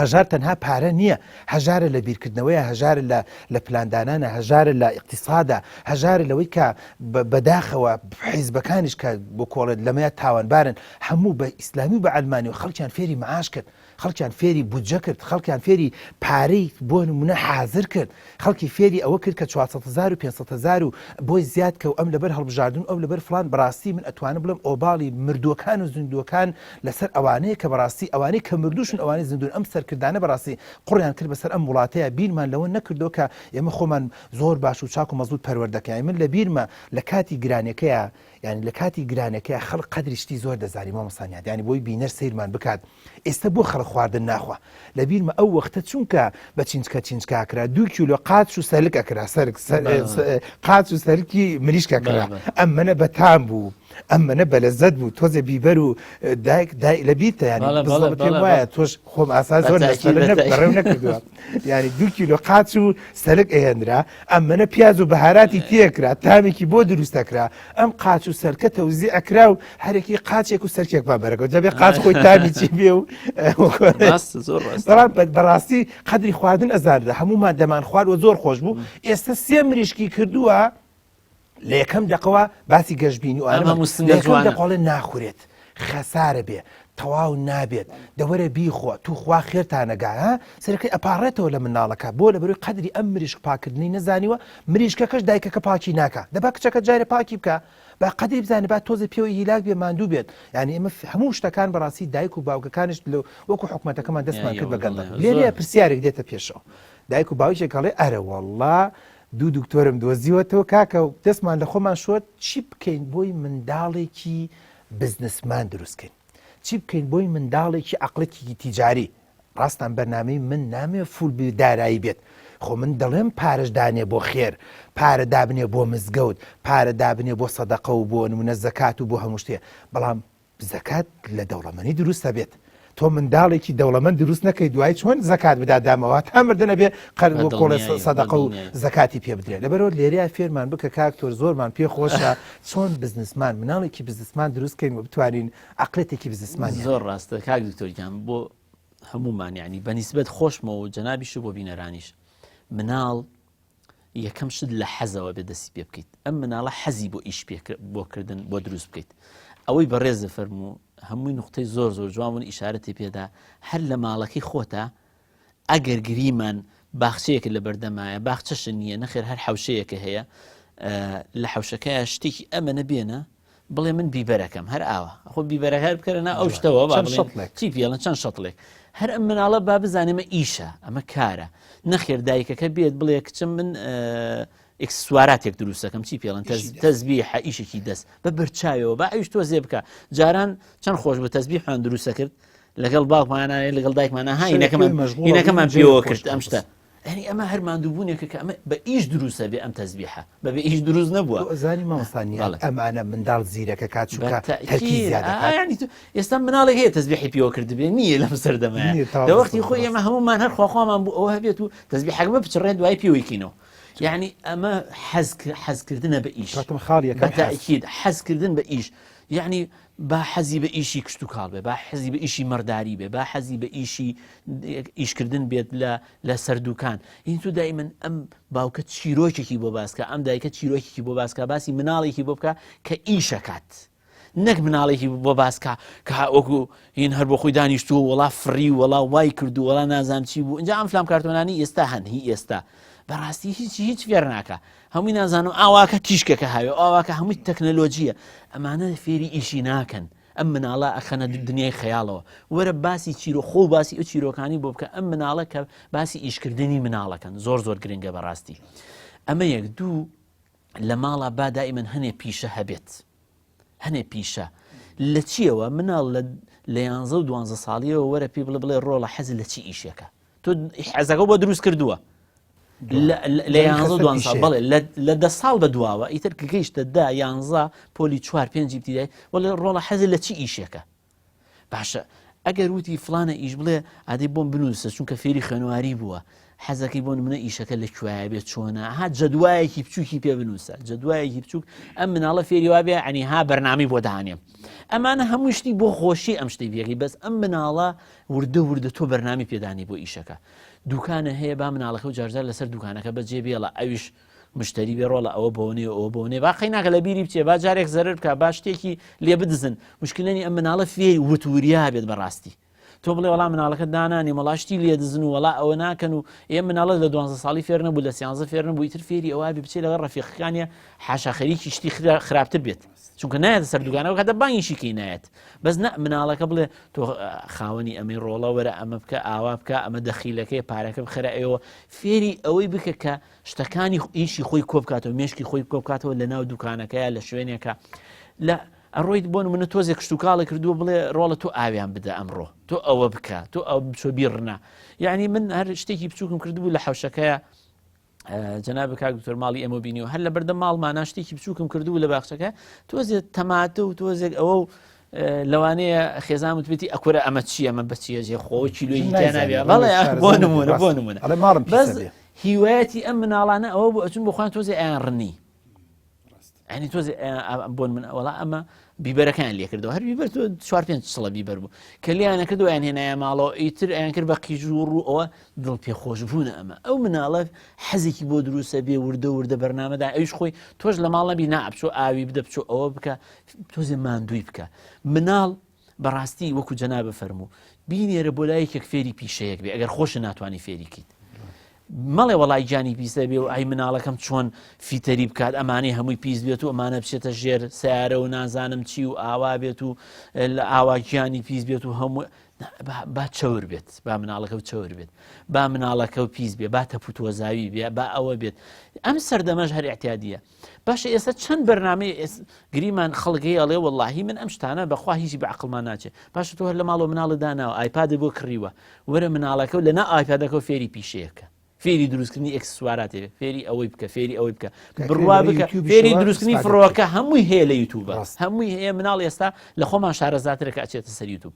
هەژار تەنها پارە نییە، هەژارە لە بیرکردنەوەیە، هەژارە لە لە پلاندانانە، هەژارە لە ئیقتیسادە، هەژارە لەوەی کە بەداخەوە حیزبەکانیش کە بۆ کۆڵێت لەمەیا تاوانبارن، هەموو بە ئیسلامی و بە عەلمانی و خەڵکیان فێری معاش کرد، خەڵکیان فێری بودجە کرد، خەڵکیان فێری پارەی بۆ نمونە حازر کرد، خەڵکی فێری ئەوە کرد کە 400 هەزار و 500 هەزار و بۆی زیاد کە و ئەم لەبەر هەڵبژاردن و ئەو لەبەر فڵان بەڕاستی من ئەتوانم بڵێم ئۆباڵی مردووەکان و زیندووەکان لەسەر ئەوانەیە کە بەڕاستی ئەوانەی کە مردووشن ئەوانەی زیندوون ئەم سەرکردانە بەڕاستی قوڕیان کرد بەسەر ئەم وڵاتەیە بیرمان لەوە نەکردەوە کە ئێمە خۆمان زۆر باش و چاک و مەزبوت پەروەردەکەین من لە بیرمە لە کاتی گرانەکەیە یعنی لە کاتی گرانەکەی خەڵک قەدری شتی زۆر دەزانی مامۆستا نیاد یعنی بۆی بینەر سەیرمان بکات ئێستا بۆ خەڵک خواردن ناخوا لە بیرمە ئەو وەختە چونکە بە چینچکە چینچکە ئەکرا دوو کیلۆ قاچ و سەلک ئەکرا سەرک قاچ و سەرکی مریشکە کرا ئەمەنە بەتام بوو ئەمەنە بەلەزەت بوو تۆزێ بیبەر و دایک دای لە بیرتە ینی پێم وایە تۆش خۆم ئاسا زۆر بەڕێو نەکردووە یعنی دوو کیلۆ قاچ و سەلک ئەهێنرا ئەمەنە پیاز و بەهاراتی تێکرا تامێکی بۆ دروستەکرا ئەم قاچ و سەرکە تەوزی ئەکرا و هەرێکی قاچێک و سەرکێک با بەرەکە دەبێ قاچ خۆی تامی چی بێ و بەڵام بەڕاستی قەدری خواردن ئەزانرا هەمومان دەمان خوارد و زۆر خۆش بوو ئێستا سێ مریشکی کردووە لە یەکەم دەقەوە باسی گەشببینی و ئەمە دەقۆڵێ ناخورێت خەسارە بێ تەواو نابێت دەوەرە بیخۆ توخوا خێرتانەگا ها سەرەکەی ئەپاڕێتەوە لە مناڵەکە بۆ لە بەروی قەدری ئەم مریشک پاکردنی نەزانیوە مریشکەکەش دایکەکە پاکی ناکا دەبا کچەکە جارێ پاکی بکە با قەدری بزانێ با تۆزێ پێوەی هیلاک بێ ماندوو بێت یعنی ئێمە هەموو شتەکان بەڕاستی دایک و باوکەکانیش لە وەکو حکومەتەکەمان دەستمان کرد بە گەندەڵی لێرەیە پرسیارێک دێتە پێشەوە دایک و باوکێک ئەڵێ ئەرە وەڵڵا دوو دکتۆرم دۆزیوەتەوە کاکە دەستمان لە خۆمان شۆرد چی بکەین بۆی منداڵێکی بزنسمان دروست کەین چی بکەین بۆی منداڵێکی عەقڵێکی تیجاری ڕاستان بەرنامەی من نامەوێ full دارایی بێت خۆ من دەڵێم پارەش دانێ بۆ خێر پارە دابنێ بۆ مزگەوت پارە دابنێ بۆ سەدەقە و بۆ نمونە زەکات و بۆ هەموو شتێ بەڵام زەکات لە دەوڵەمەنی دروستە بێت تۆ منداڵێکی دەوڵەمەند دروست نەکەی دوای چۆن زەکات بدا دامەوە تا مردن ئەبێ قەرز بۆ کۆڵێ سەدەقە و زەکاتی پێ بدرێت لەبەرەوە لێرەیە فێرمان بکە کاک تۆر زۆرمان پێ خۆشە چۆن بزنسمان مناڵێکی بزنسمان دروست کەین و بتوانین عقلێتێکی بزنسمان زۆر ڕاستە کاک دکتۆر گیان بۆ هەمومان یعنی بەنیسبەت خۆشمەوە و جەنابیش و بۆ بینەرانیش مناڵ یەکەم شت لە حەزەوە بێ دەستی پێ بکەیت ئەم مناڵە حەزی بۆ ئیش بۆکردن بۆ دروست بکەیت ئەوەی بەڕێزە فەرموو هەمووی نقطەی زۆر زۆر جوان بوون ئیشارەتی پێدا هەر لە ماڵەکەی خۆتە ئەگەر گریمان باخچەیەک لە بەردەمایە باخچەش نییە نەخێر هەر حوشەیەکە هەیە لە حوشەکەیە شتێکی ئەمە نەبێنە. بڵێ من بیبەرەکەم هەر ئاوا خۆ بیبەرەکە هەر بکەرە نا ئەو شتەوە با چەند بڵێن شەتڵێک. چی پێڵن چەند شەتڵێک هەر ئەم مناڵە با بزانێ ئەمە ئیشە ئەمە کارە نەخێر دایکەکە بێت بڵێ کچم من ئکسسواراتێک دروستەکەم چی پێڵن تەزبیحە ئیشێکی دەست بە بەرچاوەوە با ئەویش تۆزێ بکە جاران چەند خۆش بوو تەزبیحمان دروستە کرد لەگەڵ باوکمانە لەگەڵ دایکمانە ها هینەکەمان هینەکەمان پێوە کرد ئەم شتە یعنی ئەمە هەر ماندووبوونێکە کە ئەمە بە ئیش دروستە بێ ئەم تەزبیحە بەبێ ئیش دروست نەبووە زانی مامۆستانی ئەمانە منداڵ زیرەکە کات چونکە ینی ئێستا مناڵێک هەیە تەزبیحی پێوە کردبێ نییە لەم سەردەمە لە وەختی خۆی ئێمە هەمومان هەر خواخوامان بوو ئەوە هەبێت و تەزبیحەکە بپچڕێت دوای پێوەیکینەوە یعنی ئەمە حەزکردنە بە ئیش خاڵیەکە تاکید حەزکردن بە ئیش یعنی با حەزی بە ئیشی کشتوکاڵ بێ، با حەزی بە ئیشی مەڕداری بێ، با حەزی بە ئیشی ئیشکردن بێت لە لە سەر دوکان. یعنی تۆ دایمەن ئەم باوکە چیرۆکێکی بۆ باسکە، ئەم دایکە چیرۆکێکی بۆ باسکە، باسی مناڵێکی بۆ بکە کە ئیشەکات. نەک مناڵێکی بۆ باسکە کە وەکو هین هەر بۆ خۆی دانیشتووە وەڵا فڕی وەڵا وای کردو وەڵا نازانم چی بوو اینجا ئەم فلام کارتۆنانی ئێستا هەن هی ئێستا بەڕاستی هیچ هیچ فێر ناکە هەمووی نازانم ئاواکە تیشکەکە هاوێ ئاواکە هەمووی تەکنەلۆجیە ئەمانە فێری ئیشی ناکەن ئەم مناڵە ئەخەنە دنیای خەیاڵەوە وەرە باسی چیرۆ خۆ باسی ئەو چیرۆکانی بۆ بکە ئەم مناڵە کە باسی ئیشکردنی مناڵەکەن زۆر زۆر گرنگە بەڕاستی ئەمە یەک دوو لە ماڵا با دائیمەن هەنێ پیشە هەبێت هەنێ پیشە لە چیەوە مناڵ لە لە یانزە و دوانزە ساڵیەوە وەرە پێی بڵێ بڵێ ڕۆڵە حەز لە چی ئیشێکە تۆ حەزەکە بۆ دروست کردووە لە یانزە دوان ساڵ بڵێ لە دە ساڵ بە دواوە ئیتر کە گەیشتە دا یانزە پۆلی چوار پێنجی ابتدایی وەڵێ ڕۆڵە حەز لە چی ئیشێکە باشە ئەگەر وتی فلانە ئیش بڵێ ئادی بۆم بنووسە چونکە فێری خوێنواری بووە حەزەکەی بۆ منە ئیشەکە لە کوایە بێت چۆنە ها جەدوایەکی بچووکی پێ بنووسە جەدوایەکی بچووک ئەم مناڵە فێری وابێ ئەنی ها بەرنامی بۆ دانێم ئەمانە هەموو شتی بۆ خۆشی ئەم شتی بێگەی بەس ئەم مناڵە وردە وردە تۆ بەرنامی پێدانی بۆ ئیشەکە دوکانە هەیە با مناڵەکە و جارجار لەسەر دوکانەکە بەجێ بێڵە ئەویش مشتری بێ ڕۆڵە ئەوە بۆنێ ئەوە بۆنێ با قەی ناکە لە بیری بچێ با جارێک زەرر بکە با شتێکی لێ بدزن مشکلەنی ئەم مناڵە فێری وتوریا بێت بەڕاستی تۆ بڵێ وەڵا مناڵەکە دانانی مەڵا شتی لێ دزن و وەڵا ئەوە ناکەن و ئێ مناڵە لە دوانزە ساڵی فێر نەبوو لە سیانزە فێر نەبوو ئیتر فێری ئەوە بێ بچێ لەگەڵ ڕەفیقەکانیە حاشا خەریکی شتی خراپتر بێت چونکە نایەتە سەر دوگانەوە کاتە بانگیشی کەی نایەت بەس نە مناڵەکە بڵێ تۆ خاوەنی ئەمەی ڕۆڵە وەرە ئەمە بکە ئاوا بکە ئەمە دەخیلەکەی پارەکە بخەرە ئێوە فێری ئەوەی بکە کە شتەکانی ئیشی خۆی کۆبکاتەوە مێشکی خۆی کۆبکاتەوە لە ناو دوکانەکەیە لە شوێنێکە لە ئەڕۆیت بۆ منە تۆزێک کشتتوکاڵی کردووە بڵێ ڕۆڵە تۆ ئاویان بدە ئەمڕۆ تۆ ئەوە بکە تۆ ئەو بچۆ بیڕنا یعنی من هەر شتێکی بچووکم کردبوو لە حوشەکەیە جەناب کاک دکتۆر ماڵی ئێمە بینی و هەر لە بەردەم ماڵمانە شتێکی بچووکم کردبوو لە باخچەکە تۆزێک تەماتە و تۆزێک ئەوە و لەوانەیە خێزان وتبێتی ئەکورە ئەمە چییە ئەمە بەچیە جێ خۆ کیلۆی نابێ بەڵێ بۆ نمونە بۆ نمونە بەس هیوایەتی ئەم مناڵانە ئەوە بوو ئەچون بۆ خۆیان تۆزێ ئەیان ڕنی ئەنی تۆزێ بۆن من ئەوڵا ئەمە بیبەرەکان لێکردەوە هەر بیبەر تۆ چوار پێنج سڵە بیبەر بوو کە لیانە کردو یان هێنایە ماڵەوە ئیتر ئەیان کرد بە قیژوڕ و ئەوە دڵ پێخۆش بوونە ئەمە ئەو مناڵە حەزێکی بۆ دروستە بێ وردە وردە بەرنامەدا ئەویش خۆی تۆش لە ماڵ نەبی نابچۆ ئاوی بدە بچۆ ئەوە بکە تۆزێ ماندووی بکە مناڵ بەڕاستی وەکو جەنابت فەرموو بینێرە بۆ لای یەکێک فێری پیشەیەک بێ ئەگەر خۆشت ناتوانانی فێری کەیت مەڵێ وەڵای گیانی پیسە بێ و ئای مناڵەکەم چۆن فیتەری بکات ئەمانەی هەمووی پیس بێت و ئەمانە بچێتە ژێر سیارە و نازانم چی و ئاوا بێت و لە ئاوا گیانی پیس بێت و هەموو با چەور بێت با مناڵەکە و چەور بێت با مناڵەکە و پیس بێ با تەپوتۆزاوی بێ با ئەوە بێت ئەم سەردەمەش هەر اعتیادیە باشە ئێستا چەند بەرنامەی گریمان خەڵک هەیە ئەڵێ وەڵاهی من ئەم شتانە بەخوا هیچی بە عەقڵمان ناچێ باشە تۆ هەر لە ماڵەوە مناڵت داناوە iPad ت بۆ کڕیوە وەرە مناڵەکە و لەنا iPad ەکە و فێری پیشەیەکە فێری دروستکردنی ئێکسسواراتێ فێری ئەوەی بکە فێری ئەوەی بکە بڕوا بکە فێری دروستکردنی فڕۆکە هەمووی هەیە لە یوتوبە هەمووی هەیە مناڵ ئێستا لە خۆمان شارەزاترە کە ئەچێتە سەر یوتوب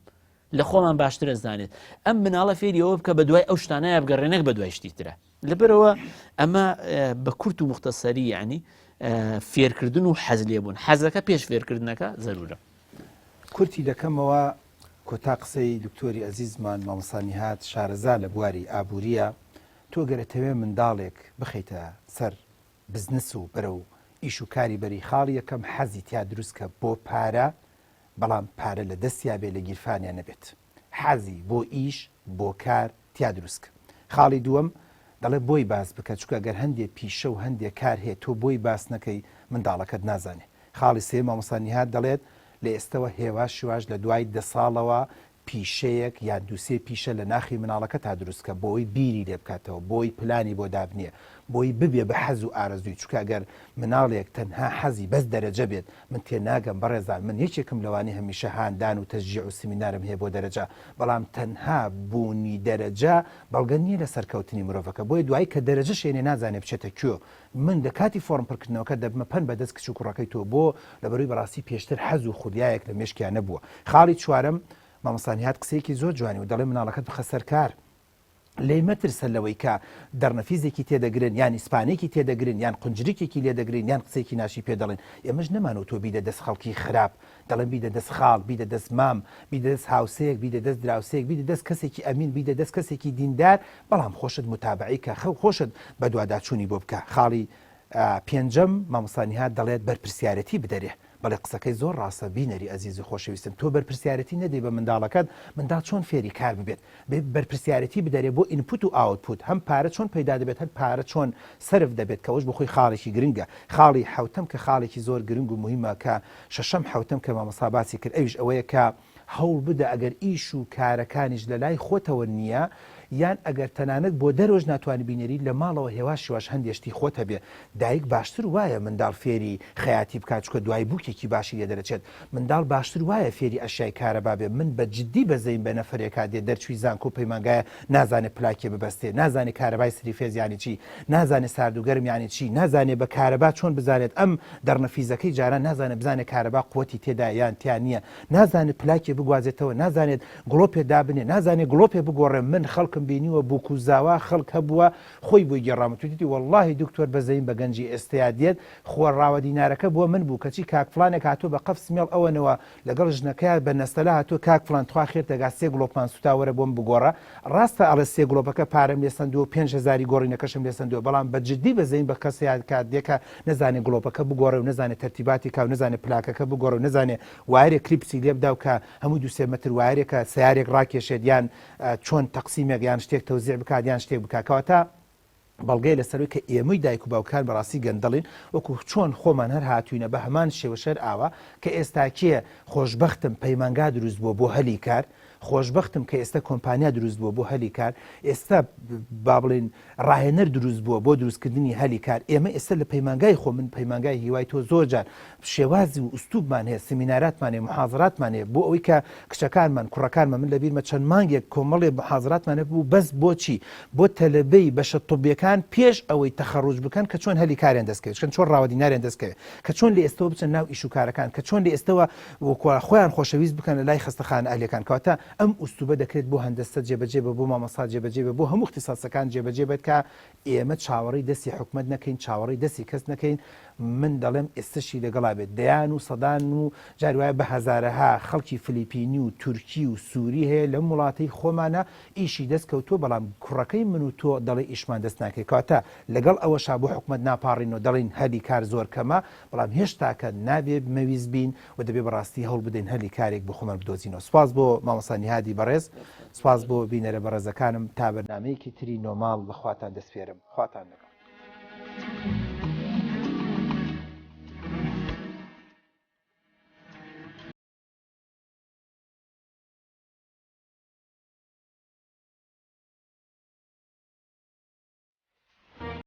لە خۆمان باشترە زانێت ئەم مناڵە فێری ئەوە بکە بە دوای ئەو شتانەیە بگەڕێ نەک بە دوای شتی ترە لەبەرئەوە ئەمە بە کورت و موختەسەری یەعنی فێرکردن و حەز لێبوون حەزەکە پێش فێرکردنەکە زەرورە. کورتی دەکەمەوە کۆتا قسەی دکتۆری ئەزیزمان مامۆستا نیهاد شارەزا لە بواری ئابووریە تۆ گەر ئەتەوێ منداڵێک بخەیتە سەر بزنس و بەرەو ئیش و کاری بەری خاڵی یەکەم حەزی تیا دروست کە بۆ پارە بەڵام پارە لە دەستیا بێ لە گیرفانیا نەبێت حەزی بۆ ئیش بۆ کار تیا دروست کە. خاڵی دووەم، دەڵێ بۆی باس بکە، چونکە گەر هەندێ پیشە و هەندێ کار هەیە تۆ بۆی باس نەکەی منداڵەکەت نازانێ. خاڵی سێیەم مامۆستا نیهاد دەڵێت لە ئێستەوە هێواش هێواش لە دوای دە ساڵەوە پیشەیەک یان دوو سێ پیشە لە ناخی مناڵەکەتا دروست کە بۆی بیری لێ بکاتەوە بۆی پلانی بۆ دابنێ بۆی ببێ بە حەز و ئارەزووی چونکە ئەگەر مناڵێک تەنها حەزی بەس دەرەجە بێت من تێناگەم بەڕێزان من یەکێکم لەوانەی هەمیشە هاندان و تەشجیع و سمینارم هەیە بۆ دەرەجە بەڵام تەنها بوونی دەرەجە بەڵگە نییە لە سەرکەوتنی مرۆڤەکە بۆیە دوایی کە دەرەجەش ێنێ نازانێ بچێتە کوێ من لە کاتی فۆرم پڕکردنەوەکە دەبمە پەن بە دەست کچ و کوڕەکەی تۆ بۆ لەبەروی بەڕاستی پێشتر حەز و خولیایەک لە مێشکیا نەبووە خاڵی چوارەم مامۆستا نیهاد قسەیەکی زۆر جوانی و دەڵێ مناڵەکەت بخە سەر کار لێی مەترسە لەوەی کە دەڕنەفیزێکی تێدەگرن یان ئیسپانێکی تێدەگرن یان قونجریکێکی لێدەگرین یان قسەیەکی ناشی پێ دەڵێن ئێمەش نەمانوتووە بیدە دەست خەڵکی خراپ دەڵێن بیدە دەست خاڵ بیدە دەست مام بیدە دەست هاوسێیەک بیدە دەست دراوسێیەک بیدە دەست کەسێکی ئەمین بیدە دەست کەسێکی دیندار بەڵام خۆشت موتابەعەی کە خۆشت بەدواداچوونی بۆ بکە خاڵی پێنجەم مامۆستا نیهاد دەڵێت بەرپرسیارەتی بدەرێ بەڵێ قسەکەی زۆر ڕاستە بینەری ئەزیز و خۆشەویستم تۆ بەرپرسیارەتی نەدەی بە منداڵەکەت منداڵ چۆن فێری کار ببێت بێ بەرپرسیارەتی بدەرێ بۆ input و output هەم پارە چۆن پەیدا دەبێت هەر پارە چۆن سەرف دەبێت کە ئەوەش بۆ خۆی خاڵێکی گرنگە خاڵی حەوتەم کە خاڵێکی زۆر گرنگ و موهیمە کە شەشەم حەوتەم کە مامۆستا باسی کرد ئەویش ئەوەیە کە هەوڵ بدە ئەگەر ئیش و کارەکانیش لە لای خۆتەوە نییە یان ئەگەر تەنانەت بۆ دەرەوەش ناتوانی بینێری لە ماڵەوە هێواش هێواش هەندێ شتی خۆت هەبێ دایک باشتر وایە منداڵ فێری خەیاتی بکات چونکە دوای بووکێکی باشی لێ دەرەچێت منداڵ باشتر وایە فێری ئەشیای کارەبا بێ من بە جدی بەزەیم بە نەفەرێکا دێ دەرچوی زانکۆ پەیمانگایە نازانێ پلاکێ ببەستێ نازانێ کارەبای three phase یانی چی نازانێ سارد و گەرم یانی چی نازانێ بە کارەبا چۆن بزانێت ئەم دەڕنەفیزەکەی جاران نازانێ بزانێ کارەبا قوتی تێدایە یان تیا نییە نازانێت پلاکێ بگوازێتەوە نازانێت گڵۆپێ دابنێ نازانێ گڵۆپێ بگۆڕێ من خەڵکم بینیوە بوک و زاوا خەڵک هەبووە خۆی بۆی گێڕام وتویەتی وەڵاهی دکتۆر بەزەیم بە گەنجی ئێستەیا دێت خۆ ڕاوە دینارەکە بۆ من بوو کەچی کاک فڵانێک هاتووە بە قەف سمێڵ ئەوەنەوە لەگەڵ ژنەکەیا بە نەستەلە هاتووە کاک فڵان تخوا خێرت ئەگا سێ گڵۆپمان سوتا وەرە بۆم بگۆڕە ڕاستە ئەڵێ سێ گڵۆپەکە پارەم لێ سەندووە و پێنج هەزاری گۆڕینەکەشم لێ سەندووە بەڵام بە جدی بەزەیم بە کەسێ کات دێ کە نەزانێ گڵۆپەکە بگۆڕێ و نەزانێ تەرتیباتی کا و نەزانێ پلاکەکە بگۆڕێ و نەزانێ وایەرێ کلیپسی لێ بدا و کە هەموو دوو سێ مەتر وایەرێکە سەیارێک ڕاکێشێت یان چۆن تەقسیمێک یان شتێک تەوزیع بکات یان شتێک بکات کەواتە بەڵگەیە لەسەروی کە ئێمەی دایک و باوکان بەڕاستی گەندەڵین وەکو چۆن خۆمان هەر هاتوینە بە هەمان شێوە شەر ئاوا کە ئێستاکێ خۆشبەختم پەیمانگا دروست بووە بۆ هەلی کار خۆشبەختم کە ئێستا کۆمپانیا دروست بووە بۆ هەلی کار ئێستا با بڵێین ڕاهێنەر دروست بووە بۆ دروستکردنی هەلی کار ئێمە ئێستا لە پەیمانگای خۆ من پەیمانگای هیوای تۆ زۆر جار شێوازی و ئوسلوبمان هەیە سمیناراتمان هەیە محازراتمان هەیە بۆ ئەوەی کە کچەکانمان کوڕەکانمان من لەبیرمە چەند مانگێک کۆمەڵێ محازراتمان هەبوو بەس بۆچی بۆ تەلەبەی بەشە طبیەکان پێش ئەوەی تەخەڕوج بکەن کە چۆن هەلی کاریان دەست کەوێت چۆن ڕاوە دیناریان دەست کەوێت کە چۆن لە ئێستەوە بچن ناو ئیش و کارەکان کە چۆن لە ئێستەوە خۆیان خۆشەویست بکەن لە لای خەستەخانە ئەهلیەکان کەواتە ئەم ئوسلوبە دەکرێت بۆ هەندەسە جێبەجێ بێت بۆ مامۆستا جێبەجێ بێت بۆ هەموو اختصاصەکان جێبەجێ بێت کە ئێمە چاوەڕێی دەستی حکومەت نەکەین چاوەڕێی دەستی کەس نەکەین من دەڵێم ئێستەشی لەگەڵا بێت دەیان و سەدان و جاری وایە بە هەزارەها خەڵکی فلیپینی و تورکی و سوری هەیە لەم وڵاتەی خۆمانە ئیشی دەست کەوتووە بەڵام کوڕەکەی من و تۆ دەڵێ ئیشمان دەست ناکەوێت کەواتە لەگەڵ ئەوەشا بۆ حکومەت ناپاڕینەوە دەڵێین هەلی کار زۆر کەمە بەڵام هێشتاکە نابێ مەویست بین و دەبێ بەڕاستی هەوڵ بدەین هەلی کارێک بۆ خۆمان بدۆزینەوە سوپاس بۆ مامۆستا نیهادی بەڕێز سوپاس بۆ بینەرە بەڕێزەکانم تا بەرنامەیەکی تری نۆماڵ بە خواتان دەسپێرم خواتان لەگەڵ.